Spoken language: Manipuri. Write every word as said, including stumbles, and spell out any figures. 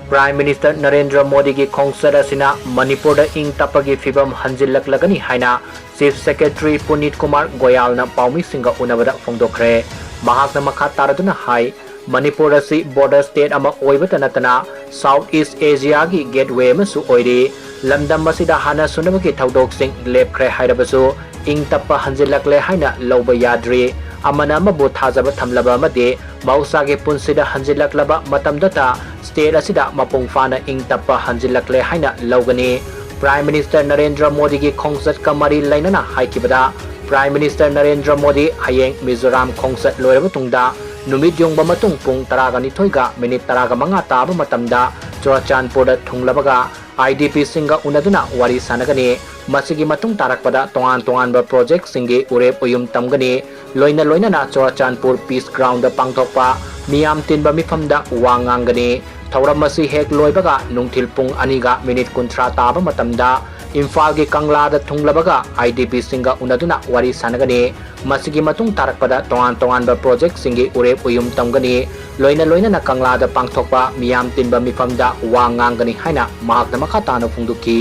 Prime Minister ꯅꯔꯦꯟꯗ꯭ꯔ ꯃꯣꯗꯤꯒꯤ ꯈꯣꯡꯆꯠ ꯑꯁꯤꯅ ꯃꯅꯤꯄꯨꯔꯗ ꯏꯪ ꯇꯞꯄꯒꯤ ꯐꯤꯕꯝ ꯍꯟꯖꯤꯜꯂꯛꯂꯒꯅꯤ ꯍꯥꯏꯅ Chief Secretary ꯄꯨꯅꯤꯠ ꯀꯨꯃꯥꯔ ꯒꯣꯌꯥꯜꯅ ꯄꯥꯎꯃꯤꯁꯤꯡꯒ ꯎꯅꯕꯗ ꯐꯣꯡꯗꯣꯛꯈ꯭ꯔꯦ꯫ ꯃꯍꯥꯛꯅ ꯃꯈꯥ ꯇꯥꯔꯗꯨꯅ ꯍꯥꯏ, ꯃꯅꯤꯄꯨꯔ ꯑꯁꯤ border state ꯑꯃ ꯑꯣꯏꯕꯇ ꯅꯠꯇꯅ South East Asiaꯒꯤ gateway ꯑꯃꯁꯨ ꯑꯣꯏꯔꯤ꯫ ꯂꯝꯗꯝ ꯑꯁꯤꯗ ꯍꯥꯟꯅ ꯁꯨꯅꯕꯒꯤ ꯊꯧꯗꯣꯛꯁꯤꯡ ꯂꯦꯞꯈ꯭ꯔꯦ ꯍꯥꯏꯔꯕꯁꯨ, ꯏꯪ ꯇꯞꯄ ꯍꯟꯖꯤꯜꯂꯛꯂꯦ ꯍꯥꯏꯅ ꯂꯧꯕ ꯌꯥꯗ꯭ꯔꯤ꯫ ꯑꯃꯅ ꯑꯃꯕꯨ ꯊꯥꯖꯕ ꯊꯝꯂꯕ ꯑꯃꯗꯤ ꯃꯍꯧꯁꯥꯒꯤ ꯄꯨꯟꯁꯤꯗ ꯍꯟꯖꯤꯜꯂꯛꯂꯕ ꯃꯇꯝꯗꯇ state ꯑꯁꯤꯗ ꯃꯄꯨꯡ ꯐꯥꯅ ꯏꯪ ꯇꯞꯄ ꯍꯟꯖꯤꯜꯂꯛꯂꯦ ꯍꯥꯏꯅ ꯂꯧꯒꯅꯤ꯫ Prime Minister ꯅꯔꯦꯟꯗ꯭ꯔ ꯃꯣꯗꯤꯒꯤ ꯈꯣꯡꯆꯠꯀ ꯃꯔꯤ ꯂꯩꯅꯅ ꯍꯥꯏꯈꯤꯕꯗ, Prime Minister ꯅꯔꯦꯟꯗ꯭ꯔ ꯃꯣꯗꯤ ꯍꯌꯦꯡ ꯃꯤꯖꯣꯔꯥꯝ ꯈꯣꯡꯆꯠ ꯂꯣꯏꯔꯕ ꯇꯨꯡꯗ ꯅꯨꯃꯤꯠ ꯌꯨꯡꯕ ꯃꯇꯨꯡ ꯄꯨꯡ ꯇꯔꯥꯒ ꯅꯤꯊꯣꯏꯒ minute ꯇꯔꯥꯒ ꯃꯉꯥ ꯇꯥꯕ ꯃꯇꯝꯗ ꯆꯨꯔꯥꯆꯥꯟꯄꯨꯔꯗ ꯊꯨꯡꯂꯕꯒ IDPꯁꯤꯡꯒ ꯎꯅꯗꯨꯅ ꯋꯥꯔꯤ ꯁꯥꯟꯅꯒꯅꯤ꯫ ꯃꯁꯤꯒꯤ ꯃꯇꯨꯡ ꯇꯥꯔꯛꯄꯗ ꯇꯣꯉꯥꯟ ꯇꯣꯉꯥꯟꯕ projectꯁꯤꯡꯒꯤ ꯎꯔꯦꯞ ꯎꯌꯨꯝ ꯇꯝꯒꯅꯤ꯫ ꯂꯣꯏꯅ ꯂꯣꯏꯅꯅ ꯆꯨꯔꯥꯆꯥꯟꯄꯨꯔ Peace Groundꯗ ꯄꯥꯡꯊꯣꯛꯄ ꯃꯤꯌꯥꯝ ꯇꯤꯟꯕ ꯃꯤꯐꯝꯗ ꯋꯥ ꯉꯥꯡꯒꯅꯤ꯫ ꯊꯧꯔꯝ ꯑꯁꯤ ꯍꯦꯛ ꯂꯣꯏꯕꯒ ꯅꯨꯡꯊꯤꯜ ꯄꯨꯡ ꯑꯅꯤꯒ minute ꯀꯨꯟꯊ꯭ꯔꯥ ꯇꯥꯕ ꯃꯇꯝꯗ ꯏꯝꯐꯥꯜꯒꯤ ꯀꯪꯂꯥꯗ ꯊꯨꯡꯂꯕꯒ IDPꯁꯤꯡꯒ ꯎꯅꯗꯨꯅ ꯋꯥꯔꯤ ꯁꯥꯟꯅꯒꯅꯤ꯫ ꯃꯁꯤꯒꯤ ꯃꯇꯨꯡ ꯇꯥꯔꯛꯄꯗ ꯇꯣꯉꯥꯟ ꯇꯣꯉꯥꯟꯕ projectꯁꯤꯡꯒꯤ ꯎꯔꯦꯞ ꯎꯌꯨꯝ ꯇꯝꯒꯅꯤ꯫ ꯂꯣꯏꯅ ꯂꯣꯏꯅꯅ ꯀꯪꯂꯥꯗ ꯄꯥꯡꯊꯣꯛꯄ ꯃꯤꯌꯥꯝ ꯇꯤꯟꯕ ꯃꯤꯐꯝꯗ ꯋꯥ ꯉꯥꯡꯒꯅꯤ ꯍꯥꯏꯅ ꯃꯍꯥꯛꯅ ꯃꯈꯥ ꯇꯥꯅ ꯐꯣꯡꯗꯣꯛꯈꯤ꯫